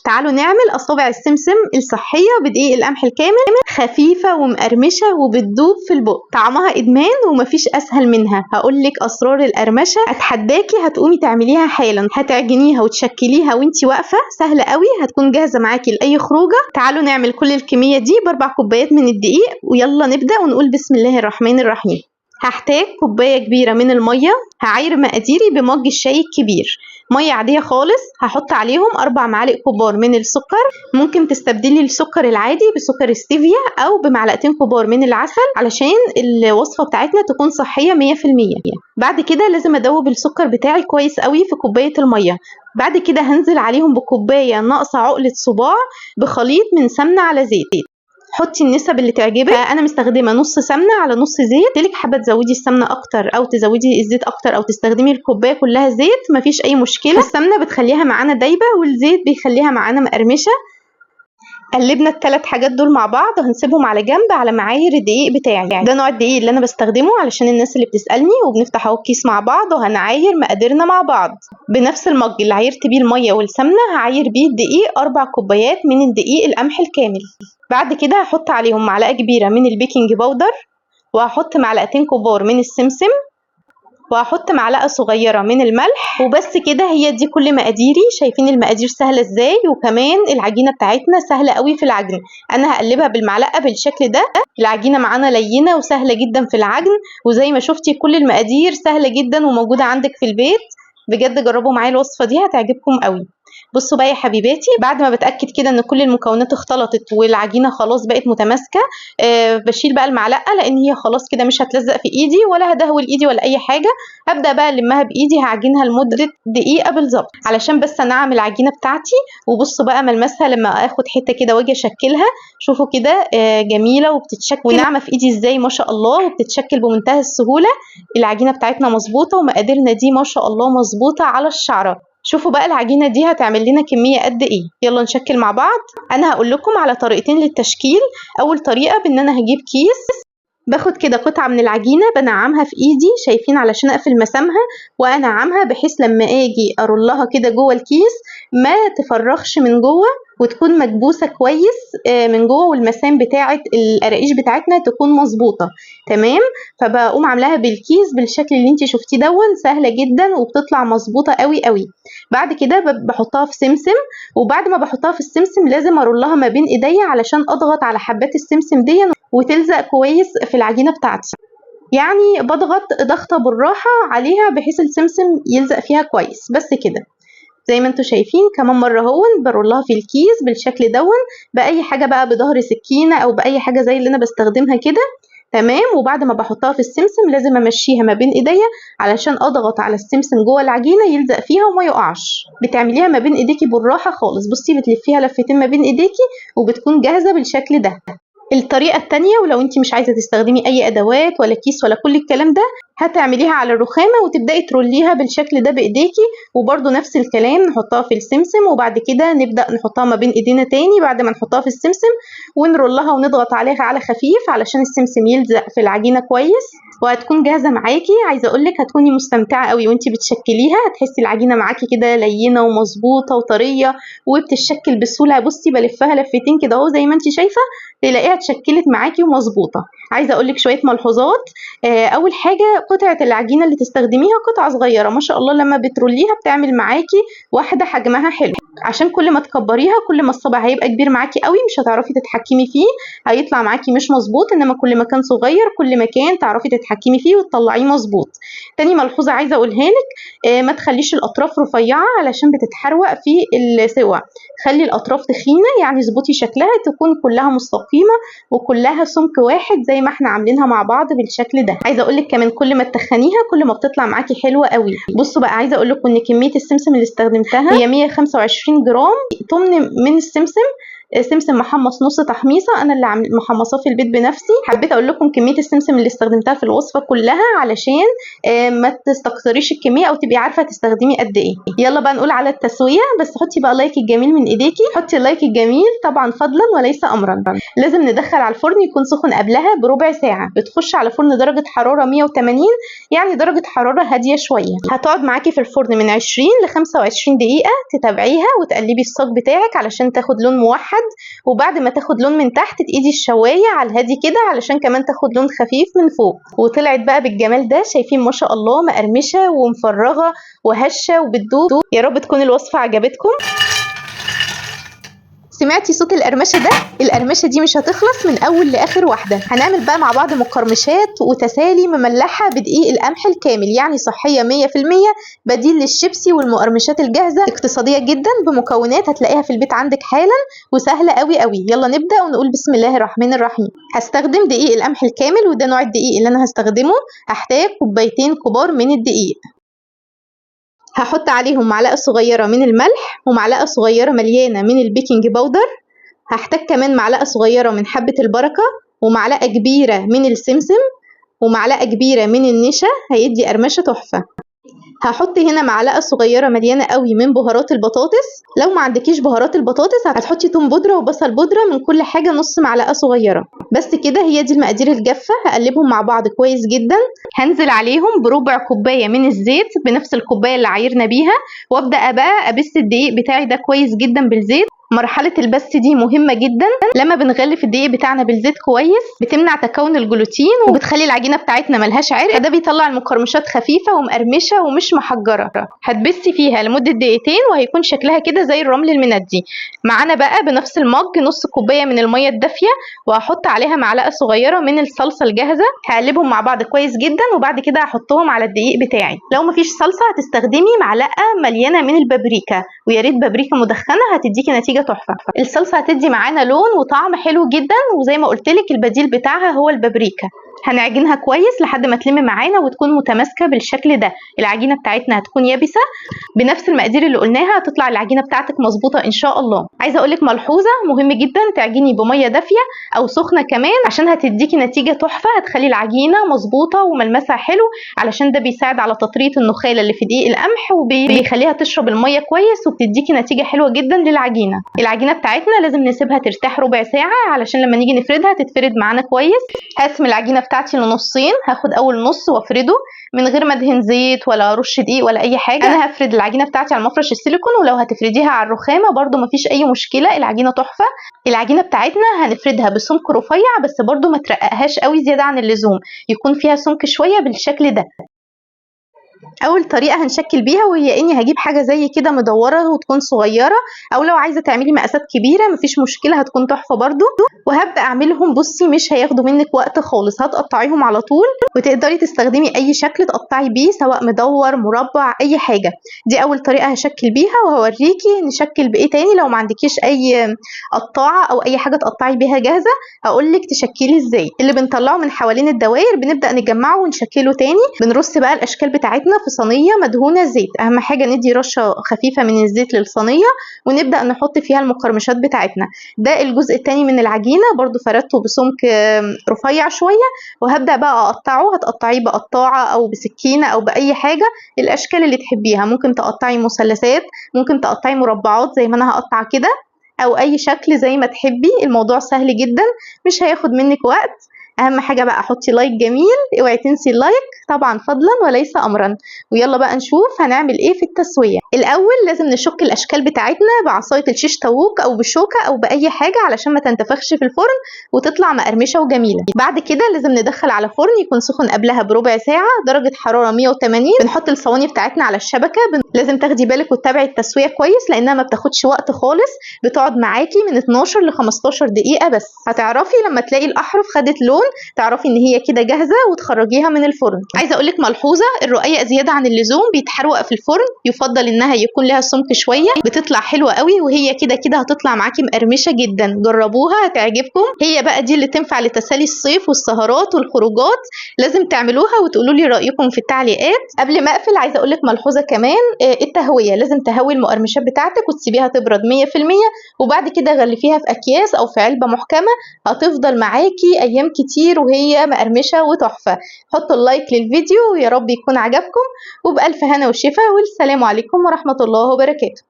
تعالوا نعمل اصابع السمسم الصحية بدقيق القمح الكامل، خفيفة ومقرمشه وبتدوب في البق، طعمها ادمان ومفيش اسهل منها. هقول لك اسرار القرمشه، اتحداكي هتقومي تعمليها حالا، هتعجنيها وتشكليها وانتي واقفة، سهلة قوي، هتكون جاهزة معاكي لاي خروجه. تعالوا نعمل كل الكمية دي ب4 كوبايات من الدقيق، ويلا نبدا ونقول بسم الله الرحمن الرحيم. هحتاج كوباية كبيرة من المية، هعاير مقاديري بمج الشاي الكبير، مية عادية خالص. هحط عليهم 4 معالق كبار من السكر، ممكن تستبدلي السكر العادي بسكر ستيفيا او بمعلقتين كبار من العسل علشان الوصفة بتاعتنا تكون صحية 100%. بعد كده لازم ادوب السكر بتاعي كويس قوي في كوباية المية. بعد كده هنزل عليهم بكوبايه ناقصه عقله صباع بخليط من سمنه على زيت. حطي النسب اللي تعجبك، انا مستخدمة نص سمنه على نص زيت. لك حابة تزودي السمنة اكتر او تزودي الزيت اكتر او تستخدمي الكوباية كلها زيت، مفيش اي مشكلة. السمنة بتخليها معانا دايبه والزيت بيخليها معانا مقرمشه. قلبنا ال3 حاجات دول مع بعض، هنسيبهم على جنب على معايير الدقيق بتاعي. ده نوع الدقيق اللي انا بستخدمه علشان الناس اللي بتسالني. وبنفتح اهو الكيس مع بعض وهنعاير مقاديرنا مع بعض. بنفس المج اللي عايرت بيه المية والسمنه هعاير بيه الدقيق، 4 كوبايات من الدقيق القمح الكامل. بعد كده هحط عليهم معلقه كبيرة من ال baking powder، وهحط معلقتين كبار من السمسم، وهحط معلقه صغيرة من الملح. وبس كده، هي دي كل مقاديري. شايفين المقادير سهلة ازاي؟ وكمان العجينة بتاعتنا سهلة قوي في العجن. انا هقلبها بالمعلقه بالشكل ده. العجينة معانا لينه وسهلة جدا في العجن، وزي ما شفتي كل المقادير سهلة جدا وموجودة عندك في البيت. بجد جربوا معايا الوصفة دي هتعجبكم قوي. بصوا بقى يا حبيباتي، بعد ما بتاكد كده ان كل المكونات اختلطت والعجينه خلاص بقت متماسكة، بشيل بقى المعلقة لان هي خلاص كده مش هتلزق في ايدي ولا هدهول ايدي ولا اي حاجة. هبدا بقى المها بايدي، هعجنها لمدة دقيقة بالظبط علشان بس انعم العجينة بتاعتي. وبصوا بقى ملمسها لما اخد حتة كده واجي اشكلها، شوفوا كده جميلة وبتتشكل وناعمه في ايدي ازاي ما شاء الله، وبتتشكل بمنتهى السهولة. العجينة بتاعتنا مظبوطة ومقاديرنا دي ما شاء الله مظبوطة على الشعرة. شوفوا بقى العجينة دي هتعمل لنا كمية قد ايه. يلا نشكل مع بعض. انا هقول لكم على طريقتين للتشكيل. اول طريقه بان انا هجيب كيس، باخد كده قطعه من العجينة بنعمها في ايدي، شايفين، علشان اقفل مسامها وانعمها بحيث لما اجي ارولها كده جوه الكيس ما تفرغش من جوه وتكون مكبوسه كويس من جوه، والمسام بتاعه القراقيش بتاعتنا تكون مظبوطة تمام. فبقوم عاملاها بالكيس بالشكل اللي انت شفتيه دون، سهلة جدا وبتطلع مظبوطة قوي قوي. بعد كده بحطها في سمسم، وبعد ما بحطها في السمسم لازم ارولها ما بين ايديا علشان اضغط على حبات السمسم دي وتلزق كويس في العجينة بتاعتي. يعني بضغط ضغطه بالراحة عليها بحيث السمسم يلزق فيها كويس. بس كده زي ما انتم شايفين. كمان مرة اهون برولها في الكيس بالشكل دون، باي حاجة بقى، بظهر سكينة او باي حاجة زي اللي انا بستخدمها كده تمام. وبعد ما بحطها في السمسم لازم امشيها ما بين ايديا علشان اضغط على السمسم جوه العجينة يلزق فيها وما يقعش. بتعمليها ما بين ايديكي بالراحة خالص. بصي بتلفيها لفتين ما بين ايديكي وبتكون جاهزة بالشكل ده. الطريقة التانية، ولو انت مش عايزه تستخدمي اي ادوات ولا كيس ولا كل الكلام ده، هتعمليها على الرخامه وتبداي تروليها بالشكل ده بايديكي، وبرده نفس الكلام نحطها في السمسم، وبعد كده نبدا نحطها ما بين ايدينا تاني بعد ما نحطها في السمسم، ونرولها ونضغط عليها على خفيف علشان السمسم يلزق في العجينة كويس، وهتكون جاهزة معاكي. عايزه اقول لك هتكوني مستمتعه قوي وانت بتشكليها، هتحسي العجينة معاكي كده لينه ومظبوطه وطريه وبتتشكل بسهولة. بصي بلفها لفتين كده اهو زي ما انت شايفه، تلاقيها اتشكلت معاكي ومظبوطه. عايزه اقول لك شوية ملحوظات. اول حاجة، قطعه العجينة اللي تستخدميها قطعه صغيرة ما شاء الله، لما بتروليها بتعمل معاكي واحدة حجمها حلو، عشان كل ما تكبريها كل ما الصبع هيبقى كبير معاكي قوي، مش هتعرفي تتحكمي فيه، هيطلع معاكي مش مظبوط. انما كل ما كان صغير كل ما كان تعرفي تتحكمي فيه وتطلعيه مظبوط. تاني ملحوظة عايزه اقولها لك، ما تخليش الاطراف رفيعة علشان بتتحروق في السوا، خلي الاطراف تخينة، يعني اظبطي شكلها تكون كلها مستقيمة وكلها سمك واحد زي ما احنا عاملينها مع بعض بالشكل ده. عايزه اقول لك كمان كل ما تخنيها كل ما بتطلع معاكي حلوة قوي. بصوا بقى، عايزه اقول لكم ان كمية السمسم اللي استخدمتها هي 125 جرام، تمن من السمسم سمسم محمص نص تحميصه، انا اللي محمصاه في البيت بنفسي. حبيت اقول لكم كمية السمسم اللي استخدمتها في الوصفة كلها علشان ما تستكتريش الكمية او تبقي عارفه تستخدمي قد ايه. يلا بقى نقول على التسوية، بس حطي بقى like الجميل من ايديكي، حطي ال like الجميل طبعا فضلا وليس امرا. لازم ندخل على الفرن يكون سخن قبلها بربع ساعة. بتخش على فرن درجه حرارة 180، يعني درجه حرارة هادية شوية. هتقعد معاكي في الفرن من 20 ل 25 دقيقة، تتابعيها وتقلبي الصاج بتاعك علشان تاخد لون موحد، وبعد ما تاخد لون من تحت تقيدي الشوايه على الهادي كده علشان كمان تاخد لون خفيف من فوق. وطلعت بقى بالجمال ده، شايفين ما شاء الله مقرمشه ومفرغه وهشه وبتدوب. يا رب تكون الوصفة عجبتكم. سمعتي صوت القرمشه ده؟ القرمشه دي مش هتخلص من اول لاخر واحدة. هنعمل بقى مع بعض مقرمشات وتسالي مملحه بدقيق القمح الكامل، يعني صحية 100%، بديل للشيبسي والمقرمشات الجاهزة، اقتصادية جدا بمكونات هتلاقيها في البيت عندك حالا وسهلة قوي قوي. يلا نبدا ونقول بسم الله الرحمن الرحيم. هستخدم دقيق القمح الكامل، وده نوع الدقيق اللي انا هستخدمه. هحتاج كوبايتين كبار من الدقيق، هحط عليهم معلقة صغيرة من الملح ومعلقة صغيرة مليانة من ال baking powder. هحتاج كمان معلقة صغيرة من حبة البركة ومعلقة كبيرة من السمسم ومعلقة كبيرة من النشا، هيدي قرمشة تحفة. هحط هنا معلقة صغيرة مليانة قوي من بهارات البطاطس. لو ما عندكيش بهارات البطاطس هتحطي توم بودرة وبصل بودرة، من كل حاجة نص معلقة صغيرة بس كده. هي دي المقادير الجافة، هقلبهم مع بعض كويس جدا. هنزل عليهم بربع كوباية من الزيت بنفس الكوباية اللي عايرنا بيها، وابدأ بقى ابس الدقيق بتاعي ده كويس جدا بالزيت. مرحلة البس دي مهمة جدا، لما بنغلف الدقيق بتاعنا بالزيت كويس بتمنع تكون الجلوتين وبتخلي العجينة بتاعتنا ملهاش عرق، فده بيطلع المقرمشات خفيفة ومقرمشة ومش محجرة. هتبسي فيها لمدة دقيقتين وهيكون شكلها كده زي الرمل المندي. معانا بقى بنفس المج نص كوباية من المية الدافية، وهحط عليها معلقة صغيرة من الصلصة الجاهزة. هقلبهم مع بعض كويس جدا، وبعد كده هحطهم على الدقيق بتاعي. لو مفيش صلصة هتستخدمي معلقة مليانة من البابريكا، ويا ريت بابريكا مدخنة، هتديكي نتيجة تحفة. الصلصة هتدي معانا لون وطعم حلو جدا، وزي ما قلت لك البديل بتاعها هو البابريكا. هنعجنها كويس لحد ما تلم معانا وتكون متماسكة بالشكل ده. العجينة بتاعتنا هتكون يابسة بنفس المقادير اللي قلناها، هتطلع العجينة بتاعتك مظبوطة ان شاء الله. عايزه اقول لك ملحوظة مهم جدا، تعجني بميه دافيه او سخنة كمان عشان هتديكي نتيجة تحفة، هتخلي العجينة مظبوطة وملمسها حلو، علشان ده بيساعد على تطريه النخاله اللي في دقيق القمح وبيخليها تشرب المية كويس، وبتديكي نتيجة حلوة جدا للعجينه. العجينة بتاعتنا لازم نسيبها ترتاح ربع ساعة علشان لما نيجي نفردها تتفرد معانا كويس. هقسم العجينة بتاعتي لنصين، هاخد اول نص وافرده من غير ما ادهن زيت ولا ارش دقيق ولا اي حاجة. انا هفرد العجينة بتاعتي على المفرش السيليكون، ولو هتفرديها على الرخامه برده مفيش اي مشكلة، العجينة تحفة. العجينة بتاعتنا هنفردها بسمك رفيع، بس برده ما ترققهاش قوي زيادة عن اللزوم، يكون فيها سمك شوية بالشكل ده. اول طريقه هنشكل بيها وهي اني هجيب حاجة زي كده مدورة وتكون صغيرة، او لو عايزه تعملي مقاسات كبيرة مفيش مشكلة هتكون تحفة برده. وهبدا اعملهم، بصي مش هياخدوا منك وقت خالص، هتقطعيهم على طول، وتقدري تستخدمي اي شكل تقطعي بيه سواء مدور مربع اي حاجة. دي اول طريقه هشكل بيها، وهوريكي نشكل بايه تاني لو ما عندكيش اي قطاعه او اي حاجة تقطعي بيها جاهزة، هقولك تشكلي ازاي. اللي بنطلعه من حوالين الدوائر بنبدا نجمعه ونشكله تاني. بنرص بقى الاشكال بتاعتنا في صينية مدهونه زيت، اهم حاجة ندي رشه خفيفة من الزيت للصينيه، ونبدا نحط فيها المقرمشات بتاعتنا. ده الجزء الثاني من العجينة برده فردته بسمك رفيع شوية، وهبدا بقى اقطعه. هتقطعيه بقطاعه او بسكينة او باي حاجة، الاشكال اللي تحبيها. ممكن تقطعي مثلثات، ممكن تقطعي مربعات زي ما انا هقطع كده، او اي شكل زي ما تحبي. الموضوع سهل جدا مش هياخد منك وقت. اهم حاجة بقى حطي like جميل، اوعي تنسي ال like طبعا فضلا وليس امرا. ويلا بقى نشوف هنعمل ايه في التسوية. الاول لازم نشك الاشكال بتاعتنا بعصاية الشيش طاووق او بشوكة او باي حاجة علشان ما تنتفخش في الفرن وتطلع مقرمشه وجميلة. بعد كده لازم ندخل على فرن يكون سخن قبلها بربع ساعة، درجه حرارة 180. بنحط الصواني بتاعتنا على الشبكة. لازم تاخدي بالك وتتابعي التسوية كويس لانها ما بتاخدش وقت خالص، بتقعد معاكي من 12 ل 15 دقيقة بس. هتعرفي لما تلاقي الاحرف خدت لون اللون، تعرفي ان هي كده جاهزة وتخرجيها من الفرن. عايزه اقول لك ملحوظة، الرقيق زيادة عن اللزوم بيتحروق في الفرن، يفضل انها يكون لها سمك شوية، بتطلع حلوة قوي، وهي كده كده هتطلع معاكي مقرمشه جدا. جربوها هتعجبكم. هي بقى دي اللي تنفع لتسالي الصيف والسهرات والخروجات، لازم تعملوها وتقولوا لي رايكم في التعليقات. قبل ما اقفل عايزه اقول لك ملحوظة كمان، التهويه لازم تهوي المقرمشات بتاعتك وتسيبيها تبرد 100%، وبعد كده غلفيها في اكياس او في علبة محكمة، هتفضل معاكي ايام كتير وهي مقرمشه وتحفه. حطوا ال like للفيديو ويا رب يكون عجبكم، وبألف هنا وشفا، والسلام عليكم ورحمة الله وبركاته.